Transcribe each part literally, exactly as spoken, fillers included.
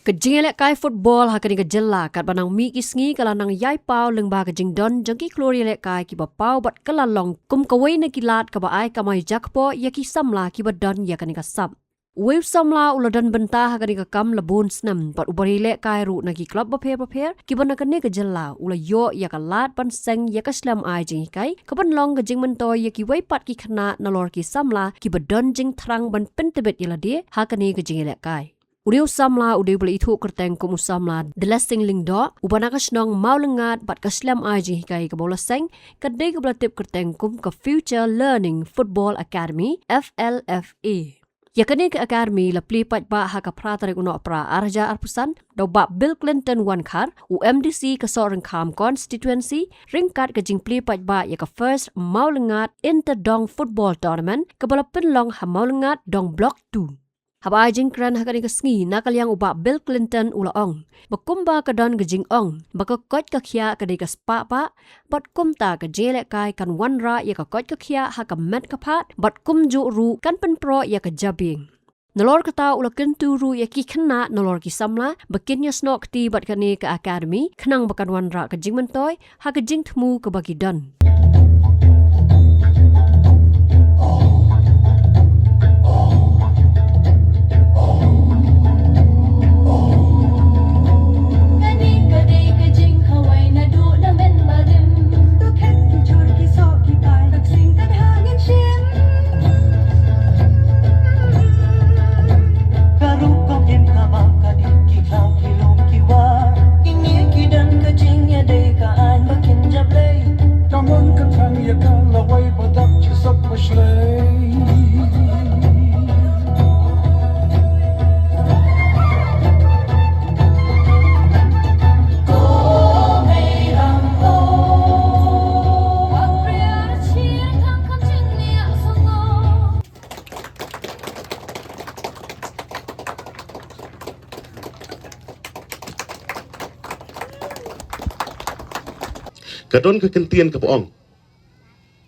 Ka jingïalehkai football ha kane ka jylla katba nang mih ki sngi ka la nang ïai paw lyngba ka jingdon jong ki khlur ïalehkai kiba paw bad ka la long kum kawei na ki lad kaba ai kamai jakpoh ïa ki samla kiba don ïa kane ka sap. Uwei u samla u la don bynta ha kane ka kam la bun snem bad uba ïalehkai ruh na ki klub bapher bapher kiba na kane ka jylla u la ïoh ïa ka lad ban seng ïa ka shlem ai jinghikai kaban long ka jingmyntoi ïa kiwei pat ki khynnah nalor ki samla kiba don jingthrang ban pyntbit ïa lade ha kane ka jingïalehkai. U dei u samla u dei uba la ithuh kyrteng kum u samla Blessing Lyngdoh uba na ka shnong Mawlyngad bad ka shlem ai jinghikai kaba u la seng ka dei kaba la tip kyrteng kum ka Future Learning Football Academy, F L F A. Ïa kane ka academy la plie paidbah ha ka phra tarik u Nohprah ar hajar arphew san da u Bah Bill Clinton Wankhar, u M D C ka Sohryngkham constituency, ryngkat ka jingplie paidbah ïa ka First Mawlyngad Inter Dong Football Tournament kaba la pynlong ha Mawlyngad Dong Block two. Haba ai jingkren ha kane ka sngi na ka liang u Bah Bill Clinton u la ong ba kumba ka don ka jingong ba ka koit ka khiah ka dei ka spah pah bad kumta ka jingïalehkai kan wanrah ïa ka koit ka khiah ha ka met ka phad bad kumjuh ruh kan pynproh ïa ka jabieng. Nalor kata u la kyntu ruh ïa ki khynnah nalor ki samla ba kin ïasnoh kti bad kane ka academy khnang ba kan wanrah ka jingmyntoi ha ka jingthmu kaba ki don. Kane ka dei ka jingkhawai naduh na mynbarim. To khet ki jhur ki soh ki pai, ka ksing ka dha ngin shim. Ka rukom im ka bam ka dih ki khlaw ki lum ki war. Kine ki don ka jingïadei ka aiñ ba kin jop lei. Ka mon ka thrang ïa ka lawei ba dap shisok ba shlei. Ka don ka kyntien kaba ong.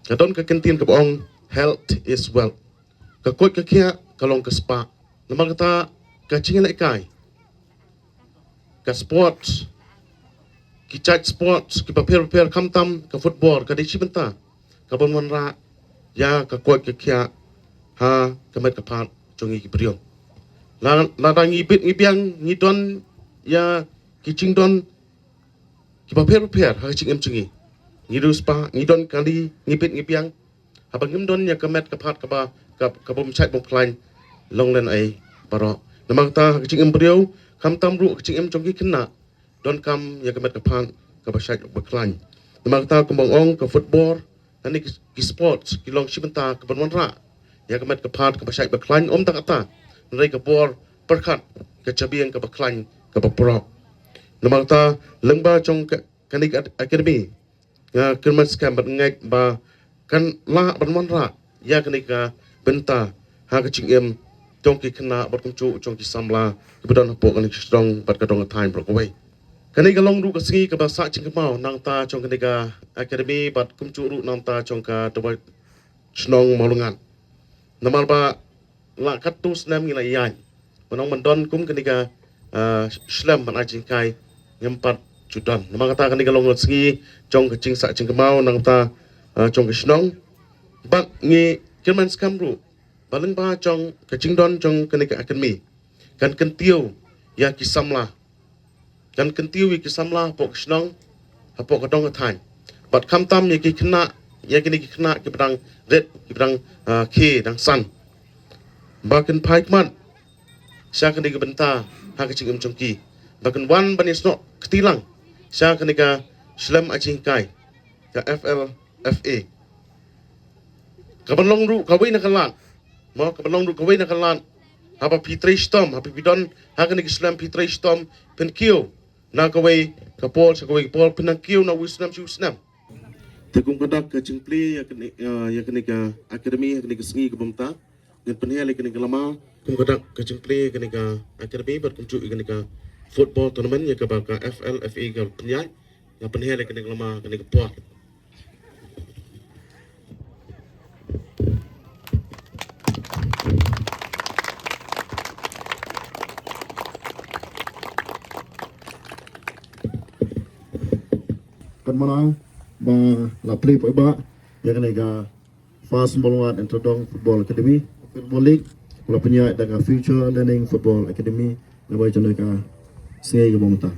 Ka don ka kyntien kaba ong, "Health is wealth." Ka koit ka khiah ka long ka spah. Namar kata ka jingïalehkai, ka sport, ki jait sport kiba pher bapher khamtam ka football ka dei shi bynta kaban wanrah ïa ka koit ka khiah ha ka met ka phad jong ngi ki briew. La, lada ngi bit ngi biang ngi don ïa ki jingdon kiba pher bapher ha ka jingim jong ngi. Ngi riewspah, ngi don kali, ngi bit ngi biang. Haba ngim don ïa ka met ka phad kaba, ka, kaba bym shait bym khlaiñ, long lehnohei baroh. Namar kata ha ka jingim briew khamtam ruh ha ka jingim jong ki khynnah donkam ïa ka met ka phad kaba shait ba khlaiñ. Namar kata kumba ong ka football, lane ki, ki sports ki long shi bynta kaban wanrah ïa ka met ka phad kaba shait ba khlaiñ, ym tang kata, hynrei ka bor pyrkhat ka jabieng kaba khlaiñ kaba prok. Namar kata lyngba jong ka, kane ka academy, nga kyrmen skhem bad ngeit ba kan lah ban wanrah ïa kane ka bynta ha ka jingim jong ki khynnah bad kumjuh jong ki samla kiba don hapoh kane ka shnong bad ka dong ka thaiñ baroh kawei. Kane ka long ruh ka sngi kaba sah jingkynmaw nangta jong kane ka academy bad kumjuh ruh nangta jong ka Dawai Shnong Mawlyngad. Namar ba la katto snem ngi la ïaid ban ong ban don kum kane ka, ah, shlem ban ai jinghikai, ngim pat ju don. Namar kata kane ka long ka sngi jong ka jingsah jingkynmaw nangta, ah, jong ka shnong. Bad ngi kyrmen skhem ruh ba lyngba jong ka jingdon jong kane ka academy kan kyntiew ïa ki samla, kan kyntiew ïa ki samla hapoh ka shnong, hapoh ka dong ka thaiñ. Bad khamtam ïa ki khynnah, ïa kine ki khynnah kiba dang rit, kiba dang, ah, khie dang san, ba kin phai khmat sha kane ka bynta ha ka jingim jong ki, ba kin wan ban ïasnoh kti lang sha kane ka shlem ai jinghikai ka F L F A. Kaban long ruh kawei na ka lad, mo, kaban long ruh kawei na ka lad, haba phi trei shitom, haba phi don ha kane ka shlem phi trei shitom, phin kiew na kawei ka por sha kawei ka por, phin nang kiew na uwei u snem sha uwei u snem. Te kum ka dak ka jingplie ïa kane, ïa, ïa kane ka academy ha kane ka sngi kaba mynta, ngan pynheh ïa kane ka lama. Kum ka dak ka jingplie ïa kane ka academy bad kumjuh ïa kane ka football tournament ïa kaba ka F L F A ka pynïaid, ngan pynheh ïa kane ka lama, kane ka por. Mana ba la plie paidbah ïa kane ka First Mawlyngat Inter Dong Football Academy Football League, la pynïaid da ka Future Learning Football Academy, na bai jong ka sngi ka bong ta.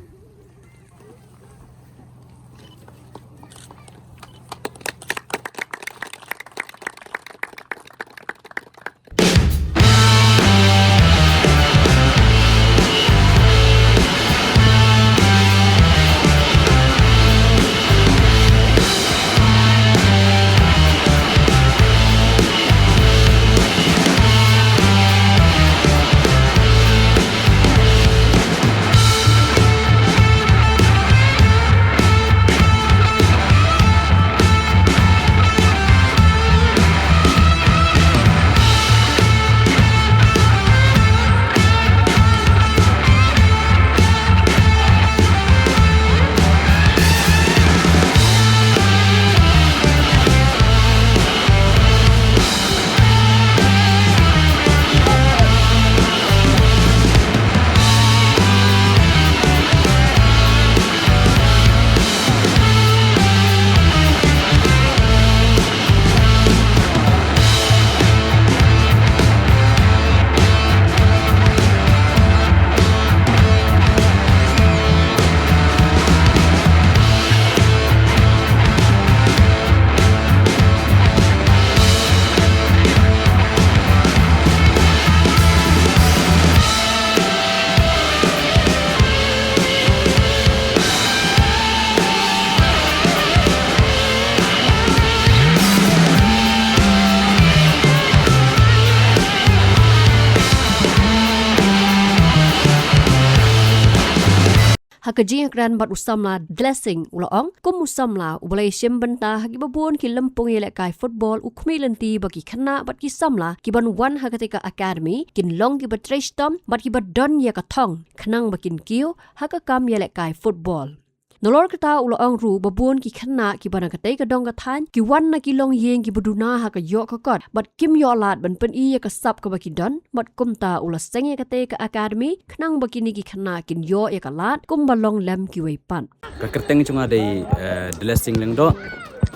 Ha ka jingïakren bad u samla Dlessing u la ong, kum u samla uba la ïashim bynta ha kiba bun ki lympung ïalehkai football, u khmih lynti ba ki khynnah bad ki samla kiban wan ha katei ka academy kin long kiba trei shitom bad kiba don ïa ka thong khnang ba kin kiew ha ka kam ïalehkai football. Nalor kata u la ong ruh ba bun ki khynnah kiba na katei ka dong ka thaiñ ki wan na ki longïing kiba duna ha ka ïoh ka kot bad kim ïoh lad ban pyni ïa ka sap kaba ki don, bad kumta u la seng ïa katei ka academy khnang ba kine ki khynnah kin ïoh ïa ka lad kumba long lem kiwei pat. Ka kyrteng jong nga dei, eh, Dlessing Lyngdoh.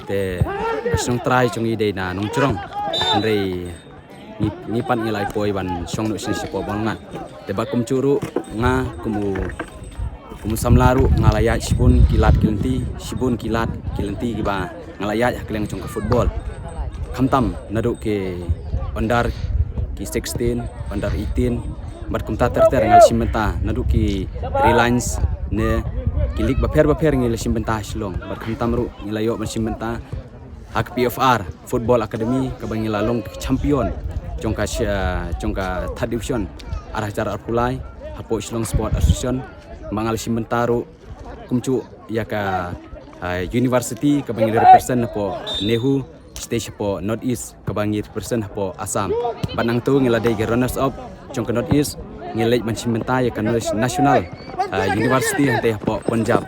Te ka shnong trai jong ngi dei na Nongjrong. Hynrei ngi, ngi pat ngi la ïa poi ban shong noh shane shapoh Mawlyngat. Te bad kumjuh ruh nga kum u, kum u samla ruh nga la ïaid shibun ki lad ki lynti, shibun ki lad ki lynti kiba nga la ïaid ha ka liang jong ka football. Khamtam naduh ki under, ki sixteen, under eighteen, bad kumta ter ter nga la shim bynta naduh ki Reliance ne ki league bapher bapher ngi la shim bynta ha Shillong. Bad khamtam ruh ngi la ïoh ban shim bynta ha ka P F R Football Academy kaba ngi la long champion jong ka sha-, jong ka third division ar hajar arphew lai hapoh Shillong Sport Association. Ba nga la shim bynta ruh kumjuh ïa ka, ah, university kaba ngi represent hapoh NEHU stage hapoh North East kaba ngi represent hapoh Assam. Bad nangta ngi la dei ki runners up jong ka North East, ngi leit ban shim bynta ïa ka nas-, national, ah, university hangtei hapoh Punjab.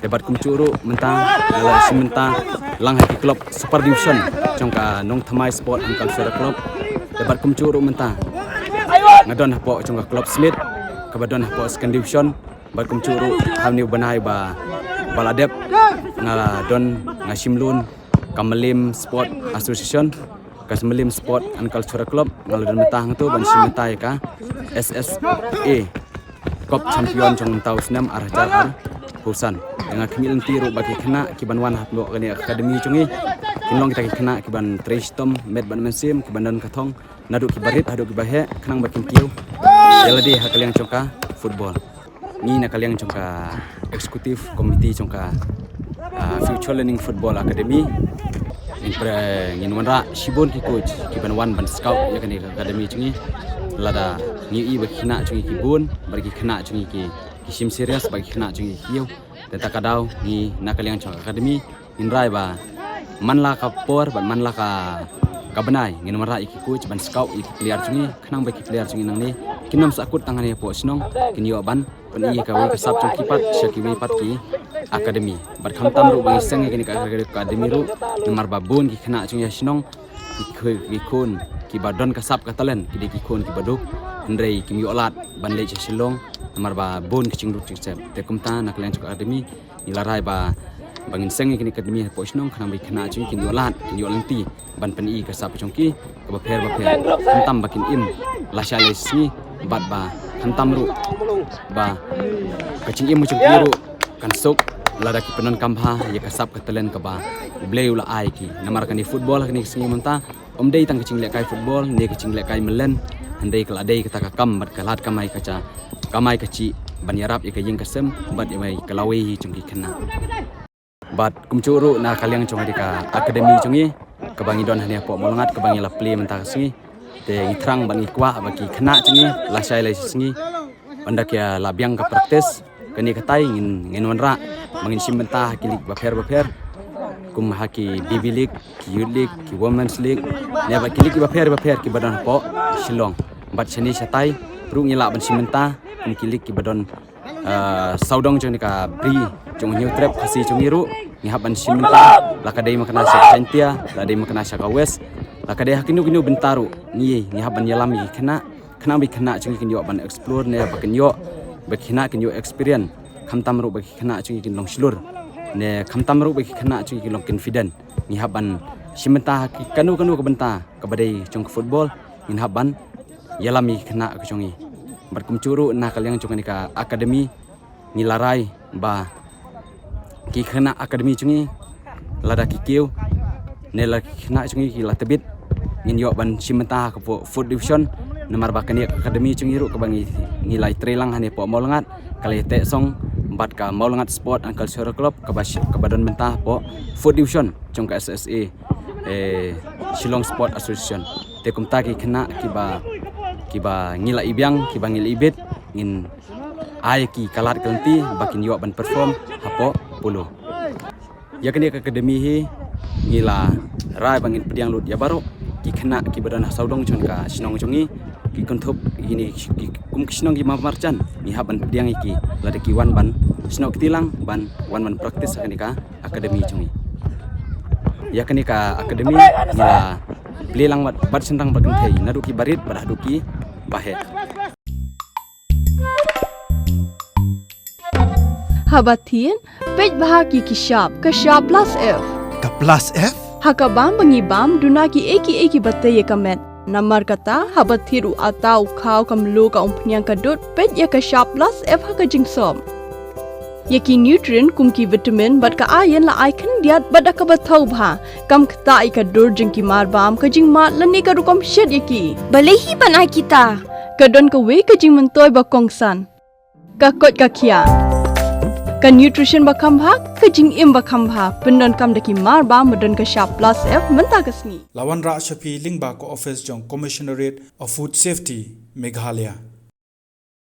Te bad kumjuh ruh mynta nga la shim bynta lang ha ki club super division jong ka Nongthymmai Sport and Cultural Club. Te bad kumjuh ruh mynta nga don hapoh jong ka club Smit kaba don hapoh second division. Bad kumjuh ruh ha une u bnai ba, ba la dep nga don, nga shim lun ka Mylliem Sport Association, ka Mylliem Sport and Cultural Club, nga la don mynta hangto ban shim bynta ïa ka S S A Cup champion jong mynta u snem ar hajar arphew san. Te nga khmih lynti ruh ba ki khynnah kiban wan hapoh kane academy jong ngi kin long kita ki khynnah kiban trei shitom met bad mynsiem, kiban don ka thong naduh kiba rit haduh kiba heh khnang ba kin kiew ïa lade ha ka liang jong ka football. Ngi na ka liang jong ka executive committee jong ka, ah, Future Learning Football Academy, ngin pre-, ngin wanrah shibun ki coach kiban wan ban scout ïa kane ka academy jong ngi. Lada ngi i ba ki khynnah jong ngi ki bun, ba ki khynnah jong ngi ki, ki shim serious, ba ki khynnah jong ngi ki kiew. Te ta ka daw ngi na ka liang jong ka academy ngin rai ba man la ka por bad man la ka, ka bnai ngin wanrah ïa ki coach ban scout ïa ki player jong ngi khnang ba ki player jong ngi nangne kin ym sahkut tang hangne hapoh shnong, kin ïoh ban pyni ïa kawei ka sap jong ki pat sha kiwei pat ki academy. Bad khamtam ruh ba ngi seng ïa kane ka academy ruh namar ba bun ki khynnah jong ngi ha shnong ki khu-, ki khun kiba don ka sap ka talent, ki dei ki khun kiba duk, hynrei kim ïoh lad ban leit sha Shillong namar ba bun ki jingduk jingsep. Te kumta na ka liang jong ka academy ngi la rai ba ba ngin seng ïa kane ka academy hapoh shnong khnang ba ki khynnah jong ngi kin ïoh lad, kin ïoh lynti ban pyni ka sap jong ki kaba pher bapher, khamtam ba kin im lashai lai sngi, bad ba khamtam ruh ba ka jingim jong ki ruh kan suk lada ki pyndonkam bha ïa ka sap ka talent kaba U Blei u la ai ki. Namar kane football ha kine ki sngi mynta ym dei tang ka jinglehkai football ne ka jinglehkai mlien, hynrei ka la dei kata ka kam bad ka lad kamai ka ja, kamai ka jia ban ïarap ïa ka ïing ka sem bad ïa ka lawei jong ki khynnah. Bad kumjuh ruh na ka liang jong kane ka academy jong ngi kaba ngi don hangne hapoh Mawlyngat kaba ngi la plie mynta ka sngi, te ngi thrang bad ngi kwah ba ki khynnah jong ngi lashai lai sngi, ynda ki la biang ka practice, kane katai ngin, ngin wanrah ba ngin shim bynta ha ki league bapher bapher, kum ha ki B B League, ki Youth League, ki Women's League, ne bad ki league bapher bapher kiba don hapoh Shillong. Bad shane shatai ruh ngi lah ban shim bynta kum ki league kiba don, ah, sawdong jong kane ka Bri jong Hynñiewtrep Khasi jong ngi ruh ngi hap ban shim bynta, la ka dei makna sha ka Jaintia, la dei makna sha ka West, la ka dei ha kino kino bynta ruh ngi, ngi hap ban ïalam ïa ki khynnah, khnang ba ki khynnah jong ngi kin ïoh ban explore ne ba kin ïoh, ba ki khynnah kin ïoh experience, khamtam ruh ba ki khynnah jong ngi kin long shlur, ne khamtam ruh ba ki khynnah jong ngi kin long confident. Ngi hap ban shim bynta ha ki kano kano ka bynta kaba dei jong ka football, ngin hap ban ïalam ïa ki khynnah ka jong ngi. Bad kumjuh ruh na ka liang jong kane ka academy ngi la rai ba ki khynnah academy jong ngi, lada ki kiew ne la ki khynnah jong ngi ki la tbit, ngin ïoh ban shim bynta ha ka fourth division. Namar ba kane ka academy jong ngi ruh kaba ngi, ngi la ïatrei lang hangne hapoh Mawlyngat, ka la ïateh song bad ka Mawlyngat Sport and Cultural Club kaba shi-, kaba don bynta hapoh fourth division jong ka S S A, eh, Shillong Sport Association. Te kumta ki khynnah kiba, kiba ngi la ibiang, kiba ngi la ibit, ngin ai ki ka lad ka lynti ba kin ïoh ban perform hapoh polo. Ïa kane ka academy hi ngi la rai ba ngin pdiang lut ïa baroh ki khynnah kiba don ha sawdong jong ka shnong jong ngi, ki kynthup ïa kine ki, kum ki shnong ki marjan, ngi hap ban pdiang ïa ki lada ki wan ban snoh kti lang ban wan ban practice ha kane ka academy jong ngi. Ïa kane ka academy ngi la plie lang bad, bad shynrang bad kynthei, naduh kiba rit bad haduh kiba heh. Haba thied, peit bha ki ki shap, ka shap plus F. Ka plus F? Ha ka bam ba ngi bam, duna ki ei ki ei kiba tei ïa ka met. Namar kata, haba thied u atta u khaw ka mluh ka umphniang ka dud, peit ïa ka shap plus F ha ka jingsop. Ïa ki nutrient kum ki vitamin bad ka iron la ai khyndiat bad da kaba thaw bha. Kam ktah ïa ka dur jong ki mar bam, ka jingmad lane ka rukom shet ïa ki. Balei hi ban ai kita? Ka don kawei ka jingmyntoi ba kongsan. Ka koit ka khiah. Ka nutrition ba kham bha, ka jingim ba kham bha. Pyndonkam da ki mar bam ba don ka shap plus F mynta ka sngi. La wanrah sha phi lyngba ka office jong Commissionerate of Food Safety, Meghalaya.